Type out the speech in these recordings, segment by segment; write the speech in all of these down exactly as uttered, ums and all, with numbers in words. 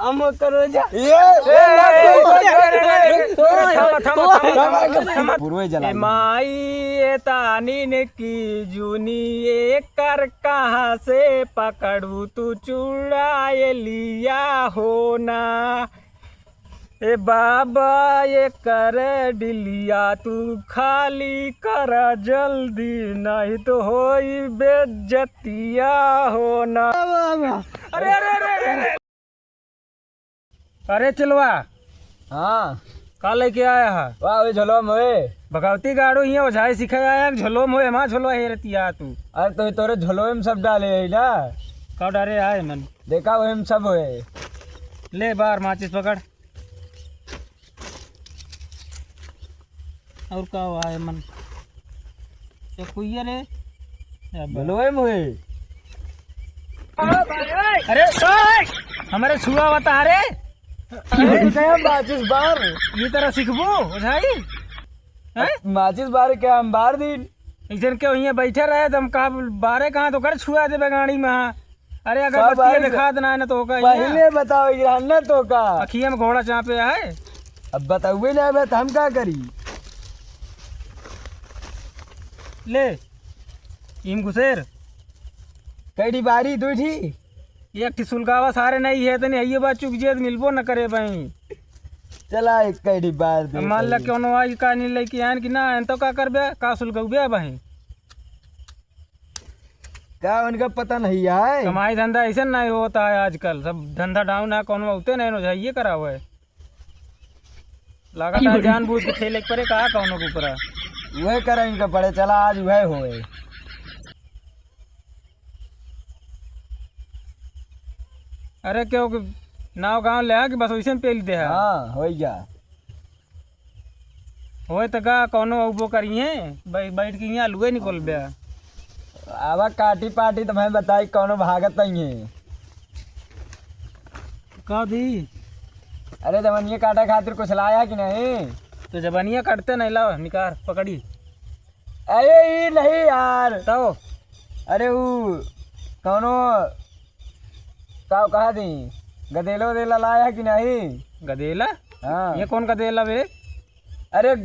हम करो जा। ये, ए, ए, ए, ए, ए, ए, ए, थमा, थमा, थमा, थमा, थमा। पूर्वे जला ए दे। माई, ए तानिन की जूनी, एकर कहाँ से पकड़ू तू चूड़ा, ए लिया हो ना। ए बाबा, एकर डिलिया तू खाली कर जल्दी, नहीं तो होई बेज्जतिया हो ना। अरे, अरे, अरे, अरे, अरे। अरे चिलवा, हाँ। का लेके आया है? वाह, वे झोलवा में होए। भगवती गाड़ू हियाँ ओझाई सिखाए आया, झोलवा में होए, हमार झोलवा हेरतिया तू। अरे तो तोरे झोलवे में सब डाले है ना। का डारे आए मन? देखा वही में सब होए। ले बार माचिस पकड़। और का हुआ है मन? चकुइया रे। या बा- बोलो ए मुहे। अरे, हमारे छुआ बता रे। अरे, गया माचिस बार। ये तरह सीखबो, ओझाई? हैं? माचिस बार क्या हम बार दिन? इसन के वहीं बैठे रहे, तो हम कहा, बारे कहाँ तो कर छुआ दे बेगाड़ी में, हाँ। अरे, अगर सब बत्तिया आइल। दिखात ना है ना तो होगा ही ना। पहिले बताओ, ये रहन ना तो का? अखिया में घोड़ा चापे है। अब बताउए ना, अब हम का करी? ले, इम घुसेर। कई ठी बारी, दुई ठी? एक ठी सुलगावा सारे नहीं है, तनी हइये बात चुक जियत मिलबो न करे बही। चला, एक कई ठी बार दे अब मान ला सही। कौनो आई का नहीं लेके आयन कि ना आयन तो का करबे, का सुलगउबे बही? का उनका पता नहीं है? कमाई धंधा ऐसे नहीं होता है आजकल, सब धंधा down है, कौनो होते नहीं, ओझाइये करा हुआ है। लागत है जानबूझ के ठेले के परे का कौनो के ऊपर। वह करा इनका पड़े, चला आज वह होए। अरे क्यों कि नाव गाँव ले आ कि बस वैसे में पेल दे है। हाँ, हो गया। होए त का, कौनो अउबो करिहे, बै-, बैठ के हियाँ आलूए निकलबे। आवा काटी पाटी त मैं बताई, कौनो भागत नहीं है। का दी? अरे, जवनिया काटे खातिर कुछ लाया कि नहीं? तो जवनिया कटते नहीं, लाओ, निकार, पकड़ी। अरे, ई नहीं यार। तो? अरे, ऊ कौनो का कहा दी, गदेलो वदेला लाया कि नहीं? गदेला? हाँ। ये कौन गदेला बे? अरे,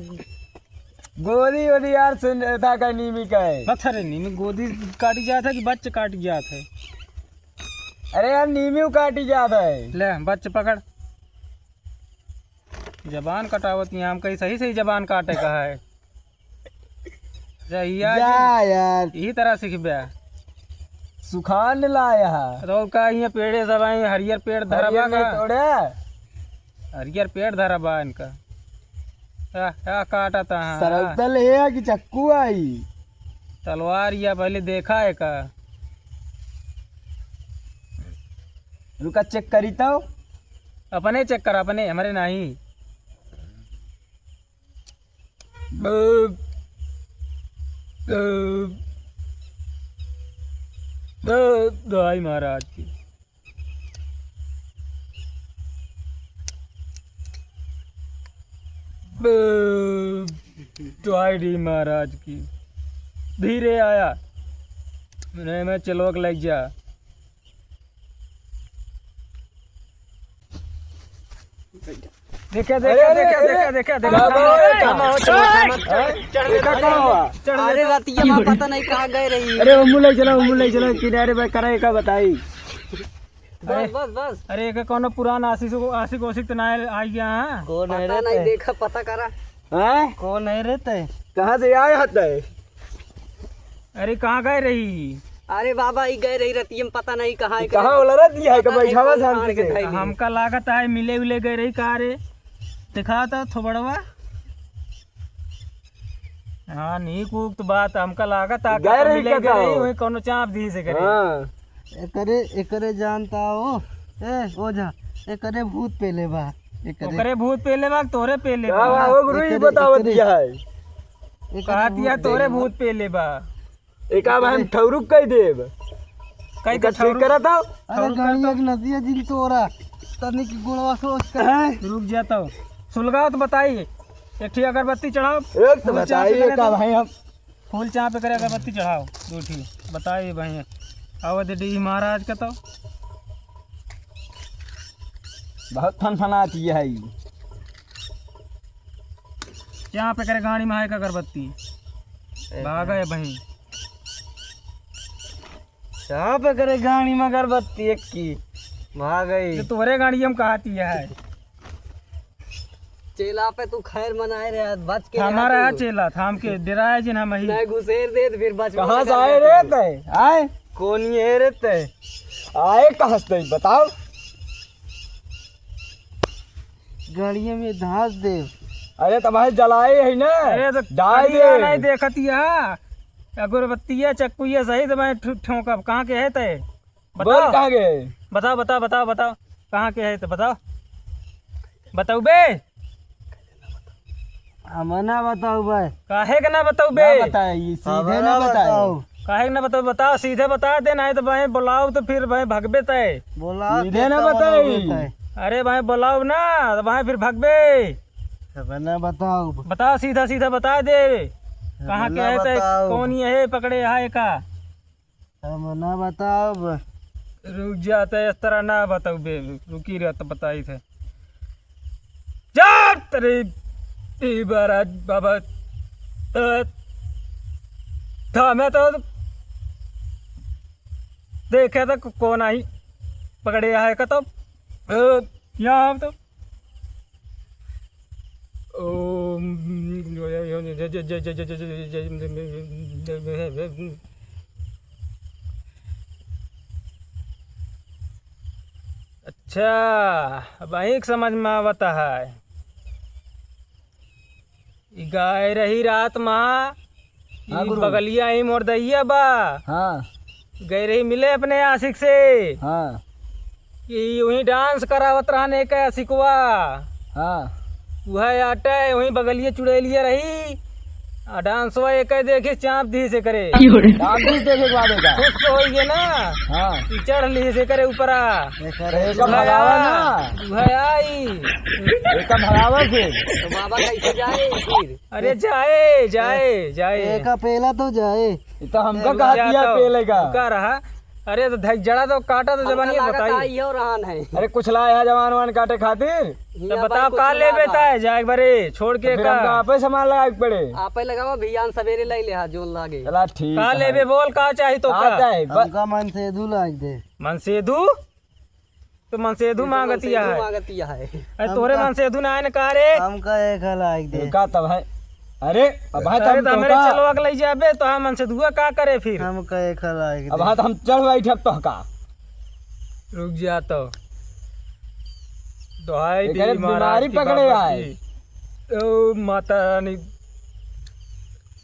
गोदी वोदी यार, सुन था का नीमी का है। पत्थर है, नीमी गोदी काटी जात है कि बच्च काटी जात है? अरे यार, नीमी काटी जात है। ले, बच्च पकड़। जबान कटावत यहाँ, हम कहीं सही सही जबान काटे का है। जा, इया जा जी, यार। यही तरह सीखबे। सुखान लाया है। तो का, यहाँ पेड़े सब आई, हरियर पेड़ धरबा हरियर नहीं का? तोड़े। हरियर पेड़ धरबा इनका। आ, आ, काटा था, हाँ, सरौतल हाँ। है कि चक्कू आई? तलवार या पहले देखा है का? रुका, check करी तो। अपने check कर, अपने, हमारे नहीं। दवाई महाराज की। दवाई दी महाराज की। धीरे आया। नहीं, मैं चलवक लग जा। देखा, देखा, अरे, अरे, देखा, अरे, देखा, देखा, देखा, बाबा, थमा, अरे, थमा, हो, चलो, अरे, थमा, अरे, चढ़, चढ़, देखा, चढ़, का हुआ? चढ़, अरे, चढ़। रतिया माँ पता नहीं कहाँ गए रही। अरे, वो मुँह ले चलो, वो मुँह ले चलो, किनारे पे कराए का बताई। अरे, बस, बस, बस। अरे, एक कौनो पुरान आशिक, आशिक, ओशिक तो ना आ गया, हाँ? कौन है पता रे नहीं, तै? देखा, पता करा। हैं? कौन है रे तै? कहाँ से आया है तै? अरे, कहाँ गए रही? अरे बाबा, ई गए रही रतिया में, पता नहीं कहाँ के कहाँ रहे। वाला रतिया है, पता कब नहीं बैठावा कौन शांति मार के से? धइले। हमका लागत है मिले उले गए रही का रे? दिखा तो थोबड़वा। हाँ, नीक उक्त बात, हमका लागत है गए कब रही मिले का गए रही, तो? वही कौनो चाप दी से करे। हाँ। एकरे, एकरे जानता हो, ए, ओझा, एकरे भूत पेले बा, एकरे। ओकरे भूत पेले बा, तोरे पेले का बा? बा, हो गुरु, ई एकरे, बतावत एकरे। दिया है। एकरे कहत भूत या तोरे पेले बा। भूत पेले बा। एका अब हम एकरे। ठौरुक कह देब। कह एका दे ठीक ठौरुक। करा था। अरे ठौरुक गणिया कर के नदिया जिन तोरा, तनी की गुणवा सोच कर। हैं? रुक जा तो। सुलगाओ तो बताई। एक ठी अगरबत्ती चढ़ाओ। एक तो फूल चाप बताई, करे एका तो। भाई हम फूल चाप करे अगरबत्ती चढ़ाओ, दो ठी। बताइए भैया, अवध डीह महाराज का तो। बहुत फनफनाती है ई। चाप करे गाड़ी में है का अगरबत्ती? ए, भाग गए भाई। चाप करे गाड़ी में अगरबत्ती एक की। भाग गई। तो तोरे गाड़ी हम कहाती है। चेला पे तू खैर मनाए रहे, बच के रहा हमारा तू। चेला, थाम के डराए जिन हम ही। नहीं घुसेर दे तो फिर बच कहाँ से आए रे तै? आए? कौन ये रे तै? आए कहाँ से तै? बताओ। गाड़िया में धांस दे। अरे तो भाई जलाए है ना। अरे तो डाल करिया दे। नहीं देखतिया। अगरबत्तिया चक्कुया सही तो मैं ठो-, ठोंकब। कहाँ के है तै? बोल बताओ। कहाँ के है? बताओ, बताओ, बताओ, बताओ। कहाँ के है तो बताओ। बताओ बे। हम ना बताऊ भाई। काहे के ना बताऊ बे? ना बताई, सीधे हमारा ना बताई। बताओ। काहे के ना बताऊ? बताओ, सीधे बता दे, नहीं तो भाई बुलाओ तो फिर भाई भगबे तय। बोला सीधे ना बताई। अरे भाई बुलाओ ना, तो भाई फिर भगबे। हम ना बताऊ। बताओ, सीधा सीधा बता दे। हम कहाँ के ना है तय? बताऊ। कौन ये है पकड़े है का? हम ना बताब। रुक जा, त इस तरह ना बताऊ बे, रुकी रह, त बताई थे। जा तेरे, ए महाराज बाबा, अ, था मैं तो देखे तो कौन आई पकड़े आए का तो, अ, यहाँ तो ओम। अच्छा, अब अहीं के समझ में आवत है। ई गाय रही रात मा, हाँ, ई गुरु। बगलिया ही मोर दहिया बा। हाँ। गए रही मिले अपने आशिक से। हाँ। कि वहीं डांस करावत रहने के आशिकवा। हाँ। वह आटे वहीं बगलिए चुड़ैलिया रही। आ डांसवा एक देखी चाप दी से करे। चाप दी देखे के बाद होगा। खुश हो गए ना। हाँ। कि चढ़ ली से करे ऊपरा। एक तो एक वह भगावा आ-, ना। वह आई। एक भगावा फिर। तो बाबा कैसे जाए फिर? अरे जाए, जाए, जाए। एक अपेला तो जाए। ये तो हमका ए, कहा रुक जा दिया तो, पेले का। रुका रहा। अरे तो धक जड़ा तो काटा तो हमका जबानी लागत बताई। आई हो रहन है। अरे कुछ लाया है जवान वान काटे खातिर? तो बताओ का लेबे ताय, जाए एक बारे छोड़ के फिर का? हमका आपे सामान लगाए के पड़े। आपे लगावा, भियान सवेरे लाई ले हा, जोन लागे। चला ठीक है। का लेबे बोल, का चाही तो का? का चाही? ब- हमका मनसेधु लाग दे। मनसेधु? तो मनसेधु मांगतिया है। मांगतिया है। अरे तोरे मनसेधु ना आए न का रे? हमका एक लाग दे। का तब है? अरे, अब है अरे, तब तो हमरे का? चलो अगले जाबे, तो हम मनसेधुआ का करे फिर? हमका एक लाग दे। अब है तो हम चढ़ बैठब तो का? रुक जा तो। दोहाई दी महाराज बीमारी पकड़े आए। ओ माता रानी,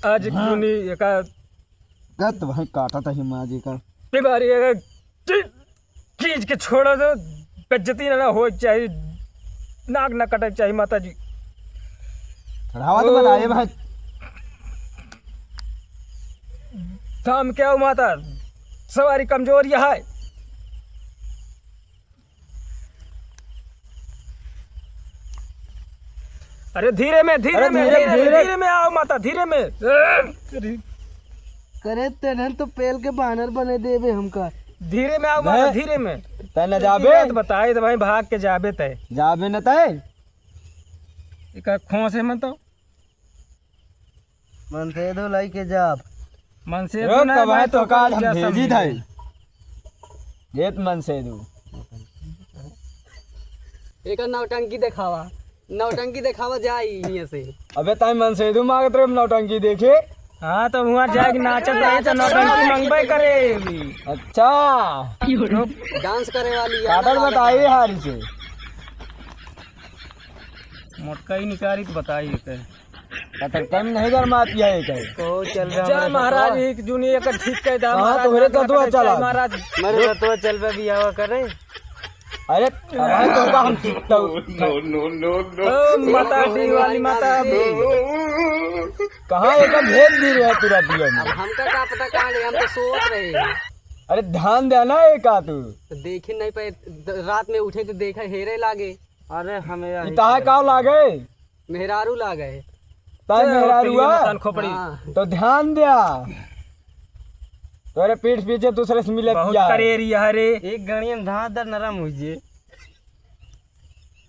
आज हाँ। दुनी एका गत भाई काटा था हिमा जी का। बीमारी एका खींच के छोड़ा दो, बेइज्जती ना, ना हो चाही, नाक ना कटे चाही माता जी। चढ़ावा तो ओ। बताए भाई। थाम के आओ माता, सवारी कमजोर यह है। अरे धीरे में, धीरे अरे में, धीरे, धीरे में, धीरे। धीरे में आओ माता, धीरे में। अरे करे तेनन तो पेल के बानर बने देबे हमका। धीरे में आओ माता, धीरे में। तै न जाबे? तो बताए तो भाई भाग के जाबे तय। जाबे न तय? एका खोसे में तो। मनसेधु लइके जाब। मनसेधु रुक, ना तब भाई, तो तो काल हम भेजी थे। देत मनसेधु। एकर नौटंकी देखावा, नौटंकी देखावा जाई हियां से। अबे ताई मनसेधु मांगत रहे, नौटंकी देखे। हाँ, तो हुआं जाके नाचत रहे तो नौटंकी मंगबे करे अभी। अच्छा। डांस करे वाली है, काटल बताई हारी से। मोटका ही निकारी तो बताई एके। पता कम नहीं गरमाती है एके। ओ, चल रहा जा हमारे महाराज, ससुरा। एक जूनी एक ठीक कह दा हाँ, महाराज, तोहरे तो दुआ चला। महाराज। मेरे तो चल बे बियाह करे। अरे, अरे, तो का हम तो नो, नो, नो, नो। ओ, माता दी वाली माता दी। कहाँ एके भेज दी रहे तू रतिया में? अब हमका का पता कहाँ गए, हम तो सोत रहे हैं। अरे, ध्यान दे ना एका तू। तो देखे नहीं पाए, द-, रात में उठे तो देखा हेरे लागे। अरे, हमें यही इताहा का लागे? मेहरारू लागे। ताई चल, मेहरारू पीली आ? मसान खोपड़ी। हाँ। तो ध्यान द्या। तोरे पीठ पीछे दूसरे से मिलत बहुत क्या? करेरी है रे। एक गणियन धांधर नरम हुई जे।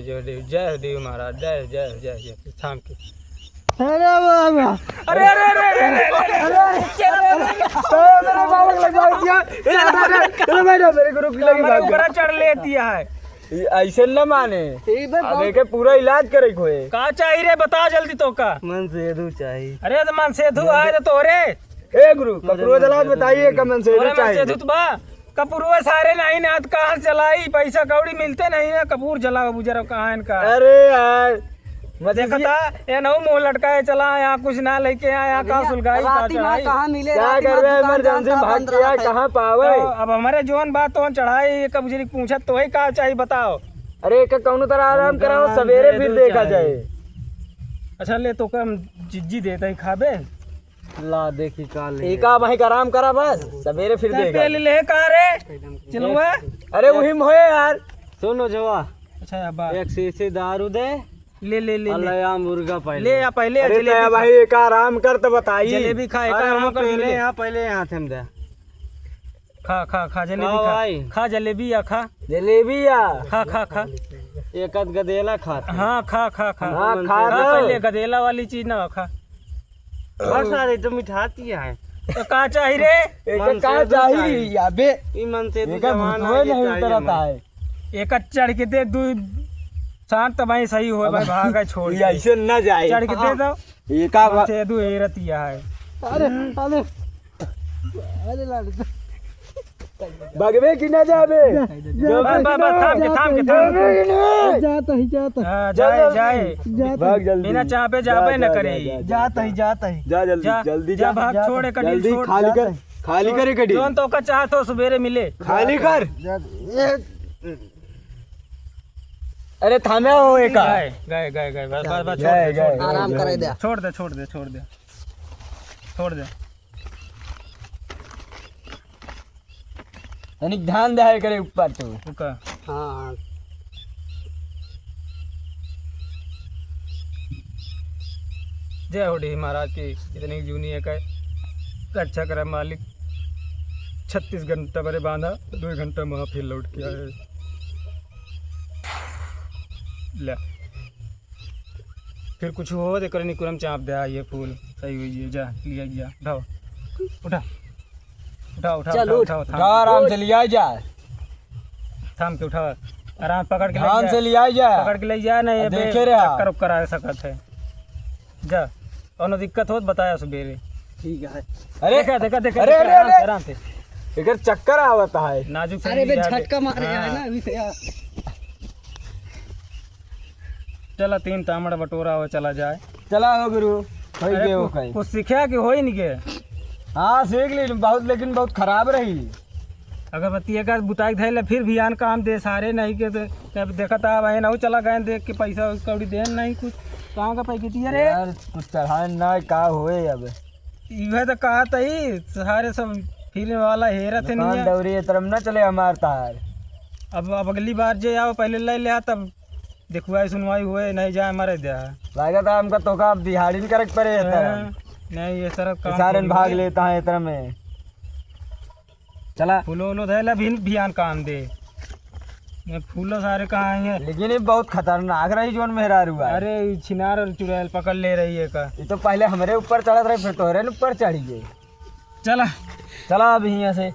जय, जय देव, जय देव महाराज, जय, जय, जय, जय, थाम के। अरे बाबा। अरे, अरे, अरे, अरे, अरे, अरे, अरे, अरे, अरे, अरे, बाबा लगा दिया। अरे, अरे, अरे, अरे, भाई, मेरे को रोक लगी, हमारे भाग ऊपर गया। चढ़ लेती है। ये ऐसे न माने। ये बे अब बहुत एके पूरा इलाज करे के होए। का चाही रे, बता जल्दी तो का। मन सेधू चाही। अरे तो मन सेधू आए तो तोरे। ए गुरु, कपूर जला बताइए, का मन सेधू तोरे मन चाही। सेधू तो बा। कपूरवा सारे नहीं ना, तो कहाँ से जलाई? पैसा कौड़ी मिलते नहीं ना, कपूर जला बुझर कहाँ इनका? अरे यार, मजे देखा था, ये नौ मुंह लटकाए चला, यहाँ कुछ ना लेके आए, यहाँ का भैया, सुलगाई, का राती में चढ़ाई? कहाँ मिले? क्या राती में करबे, दुकान emergency जान में था, भाग बंद के आए, रहत है। कहाँ पावे? तो अब हमारे जोन बात तो चढ़ाई, ये कब उजरी पूछत तो है, का चाहिए बताओ? अरे, एक कौनो तरह आराम कराओ, सवेरे फिर देखा जाए। अच्छा ले, तो का हम जिज्जी देते हैं खाबे। ला, देखी का ले। एका भाई का आराम करा बस, सवेरे फिर चाय देखा। पी ले, ले का रे? चिलुआ? अरे, वही में होए यार। सुनो जवा। अच्छा, या बात। एक शीशी दारू दे। ले, ले, ले, ले। अल्लाह, या मुर्गा पहले। ले, या पहले अरे, जलेबी तो खा। भाई, एक आराम कर तो बताई। जलेबी खा, एक अरे, आराम हम कर पहले ले। यहाँ, पहले यहाँ थे हम दे। खा, खा, खा, जलेबी खा खा। भाई। खा जलेबी या खा। जलेबी या। खा, खा, खा। एक आध गदेला खा। हाँ, खा, खा, खा। हाँ, खा खा, दो। पहले गदेला वाली चीज ना खा। बस यार, ये तो मिठाती है। तो का चाही रे? एक मन का से दू चाही, चाही। अबे। ई मन से दू एका जवान भूतवे है, ये नहीं चाही उतरत हमारे। है। एक चढ़ के दे, दू शांत भाई सही हो अब भाई, भाग गए छोड़ ये के। ऐसे ना जाए। चढ़ के दे दो। ये का मन बा- से दू ए रतिया है। अरे, अरे, अरे लाल। भगवे की ना जाबे? जा, जा, बस, बस, बस, थाम के, थाम के, थाम के। जाबे कि नहीं? जात ही, जात ही। हाँ, जा, जाए, जा, जाए। जा, जा। भाग जल्दी। बिना चापे जा, जाबे न जा, करे। जा, जा, जा। जात ही, जात ही। जा जल्दी, जा, जल्दी जा, जा। भाग, जा, छोड़, जा। कटी, जल्दी छोड़। खाली कर, खाली करे कटी। जौन तो का चाहत हो, सवेरे मिले। खाली कर। जा, जा। अरे थामे हो एका। गए, गए, गए, गए। बस, बस, बस, छोड़ गए, दे, गए, छोड़ दे। गए, आराम गए। करे दे। छोड़ दे, छोड़ दे, छोड़ दे। छोड़ दे। तनिक ध्यान दे करे ऊपर तू। ओका। हाँ, हाँ। जय हो डी महाराज की, इतनी जूनी है का रक्षा करे मालिक। छत्तीस घंटा बरे बांधा, दो घंटा में फिर लौट के आए। ले। फिर कुछ हो तो करे निकुरम चाप दे, ये फूल सही हुई है, जा, लिया जा, उठाओ। उठा। उठा, उठा, चल, उठा, उठ। उठा, उठा, उठा, आराम से लिया जा। थाम के उठा। आराम पकड़ के ले ध्यान जा। से लिया जा। पकड़ के ले जा, नहीं, आ, ये बे देखे रहा। चक्कर उक्कर आ सकत है। जा, कौनो दिक्कत हो तो बताया सवेरे। ठीक है। अरे, देखा, देखा, देखा, अरे, देखा, अरे, आराम से, अरे। आराम से। एकर चक्कर आवत है। नाजुक से अरे बे, लिया बे। झटका मारे है हाँ। ना, अभी से यार। चला, तीन तामड़ बटोरा हो, चला जाए। चला हो गुरु, होई अरे गए, कु-, हो गए। कुछ सीखे कि होई नहीं गए? हाँ, सीख ली बहुत, लेकिन बहुत खराब रही। अगरबत्ती एक आध बुताई धैले, फिर भी आन काम दे सारे नहीं के, तो अब देखा था, भाई ना चला गए देख के, पैसा कौड़ी देन नहीं कुछ। कहाँ का पैकेट है रे? यार, कुछ चढ़ाए ना, का होए अब? इहे तो कहा तही, सारे सब फिल्म वाला हेरत है दुकान नहीं है। दौरी ये तरफ ना चले हमार तार। अब, अब अगली बार जे आओ, पहले ले ले आ, तब देखुआई सुनवाई हुए, नहीं जाए मरे दे। लागत है हमका तोका अब दिहाड़ी में करे के पड़े ये तरह। हाँ, नहीं, ये तरह काम सारे थोड़ी भाग हुए। लेता है ये तरह में। चला। फूलो उलो धैला, भिन भियान काम दे। ये फूलो सारे कहाँ आई हैं? लेकिन ये बहुत खतरनाक रही जोन मेहरारू है। अरे, ये छिनार और चुड़ैल पकड़ ले रही है का? ये तो पहले हमरे ऊपर चढ़त रही, फिर तोहरे न ऊपर चढ़ी गई। चला। चला अब यहाँ से।